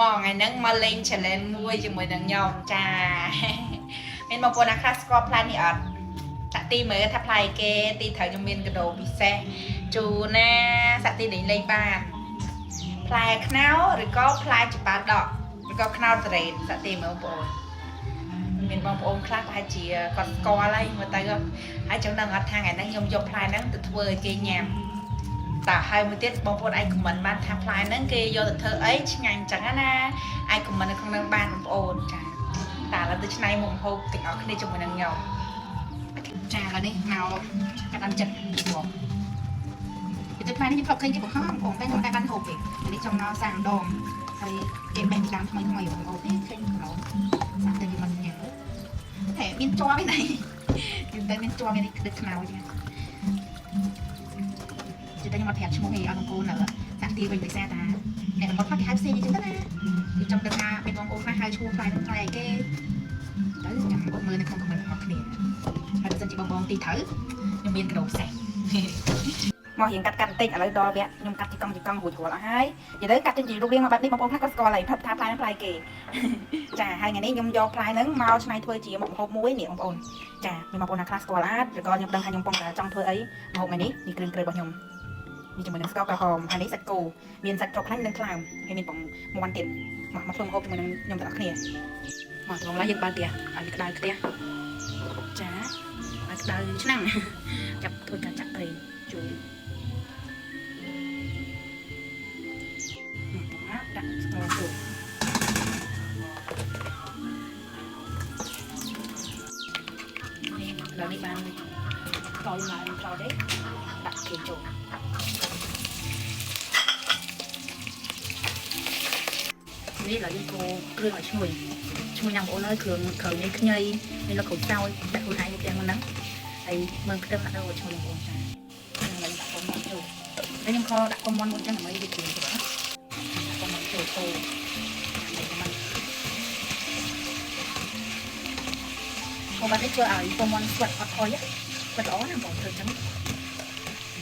មកថ្ងៃហ្នឹងមកលេង challenge មួយជាមួយនឹងខ្ញុំចា មានបងប្អូនណាខ្លះស្គាល់ផ្លែនេះអត់សាក់ទីមើលថាផ្លែគេទីត្រូវខ្ញុំមានកដោពិសេសជូនណាសាក់ទីលេងលេងបានផ្លែខ្នោឬក៏ផ្លែច្បាដកឬក៏ខ្នោត្រេនសាក់ទីមើលបងប្អូនមានបងប្អូនខ្លះប្រហែលជាគាត់ស្គាល់ហើយមើលទៅហើយចឹងដឹងអត់ថាថ្ងៃហ្នឹងខ្ញុំយកផ្លែហ្នឹងទៅធ្វើឲ្យគេញ៉ាំ តើហើយមួយទៀតបងប្អូនអាច comment បានថាផ្លែហ្នឹងគេយកទៅធ្វើអីឆ្ងាញ់ចឹងណាអាច comment នៅក្នុងហ្នឹងបានបងប្អូនចាតើឥឡូវទៅឆ្នៃមុខម្ហូបទាំងអស់គ្នាជាមួយនឹងខ្ញុំចាឥឡូវនេះមកកាត់ដើមចិត្តបងពីទៅផ្លែនេះខ្ញុំធ្លាប់ឃើញគេបង្ហោះបងប្អូនតែខ្ញុំតែបានហូបទេនេះចង់មកសាំងដងហើយគេបេះពីដើមថ្មីថ្មីបងប្អូនទេឃើញក្រោមសាក់ទៅវាមិនញ៉ាំតែមានជាប់ឯណៃយូរទៅមានជាប់មានដូចខ្មៅចឹង ជិះតែខ្ញុំអត់ប្រាប់ឈ្មោះទេឲ្យបងប្អូននៅសាក់ទីវិញដោយសារតាអ្នកតំបន់ខ្លះគេហៅផ្សេងអញ្ចឹងទៅណាគេចង់ដឹងថាមានបងប្អូនខ្លះហៅឈ្មោះផ្លែនឹងផ្លែអីគេទៅចាំបងមើលនៅក្នុង comment របស់គ្នាហើយបើសិនជាបងបងទីត្រូវខ្ញុំមានកដោពិសេសមករៀងកាត់កាត់បន្តិចឥឡូវដល់វគ្គខ្ញុំកាត់ជាកង់ជាកង់រួចរាល់អស់ហើយនិយាយទៅកាត់ចេញជារូបរាងមកបែបនេះបងប្អូនខ្លះក៏ស្គាល់ហើយថាផ្លែនឹងផ្លែគេចាហើយថ្ងៃនេះខ្ញុំយកផ្លែហ្នឹងមកច្នៃធ្វើជាមុខម្ហូបមួយនេះបងប្អូនចាមានបងប្អូនណាខ្លះស្គាល់អាចឬក៏ខ្ញុំដឹងថាខ្ញុំកំពុងតែចង់ធ្វើអីម្ហូបថ្ងៃនេះនេះគ្រឿងក្រៅរបស់ខ្ញុំ នេះជាមួយនឹងស្ករក្រហមហើយនេះសាច់គោមានសាច់ជ្រូកខ្លាញ់និងថ្លើមហើយមានពងមាន់ទៀតមកមកធ្វើម្ហូបជាមួយនឹងខ្ញុំទាំងអស់គ្នាមកត្រង់ឡើយយើងបើកផ្ទះឲ្យវាក្តៅខ្ទះចាឲ្យក្តៅឆ្នាំងចាប់ធ្វើការចាក់ប្រេងជួយមកដាក់ស្ករចូលដល់នេះបានតឡើងផ្លោទេដាក់គេចូល នេះឡើយយើងកូរគ្រឿងឲ្យឈ្ងុយឈ្ងុយញ៉ាំបងប្អូនអើយគ្រឿងគ្រឿងនេះខ្ញីមានលក្ខក្រូចសើចដាក់ខ្លួនឯងមកទាំងហ្នឹងហើយមើលខ្ទឹមដាក់ទៅឲ្យឈ្ងុយបងប្អូនចាហ្នឹងហើយដាក់កុំមកចូលហើយខ្ញុំខដាក់កុំមុនមុនចឹងដើម្បីវាគ្រឿងទៅណាដាក់កុំមកចូលកូរដើម្បីមិនកូរបាត់នេះធ្វើឲ្យកុំមុនស្វិតអត់ថយស្វិតល្អណាស់បងធ្វើចឹង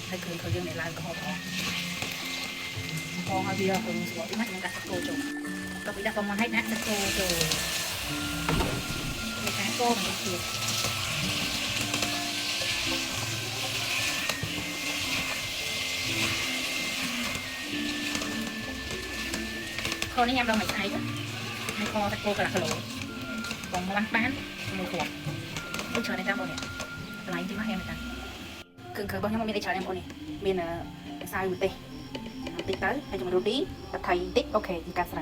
ហើយគ្រឿងគ្រឿងយើងនេះឡើងក្រហមផងផងឲ្យវាគ្រឿងស្វិតទីមកខ្ញុំដាក់សាច់គោចូល ក៏ពីដាក់កុំមកឲ្យដាក់សាច់គោចូលមានការកូរបន្តិចទៀតខនេះញ៉ាំដល់មួយស្អែកហើយខសាច់គោកន្លះគីឡូបងមកបានមួយគ្រាប់ដូចច្រើនទេតាមបងនេះកន្លែងទីមកហែមតាគ្រឿងក្រៅរបស់ខ្ញុំមានអីច្រើនទេបងនេះមានម្សៅម្ទេសបន្តិចទៅហើយជាមួយរូឌីបន្ថៃបន្តិច OK ជាការស្រេច។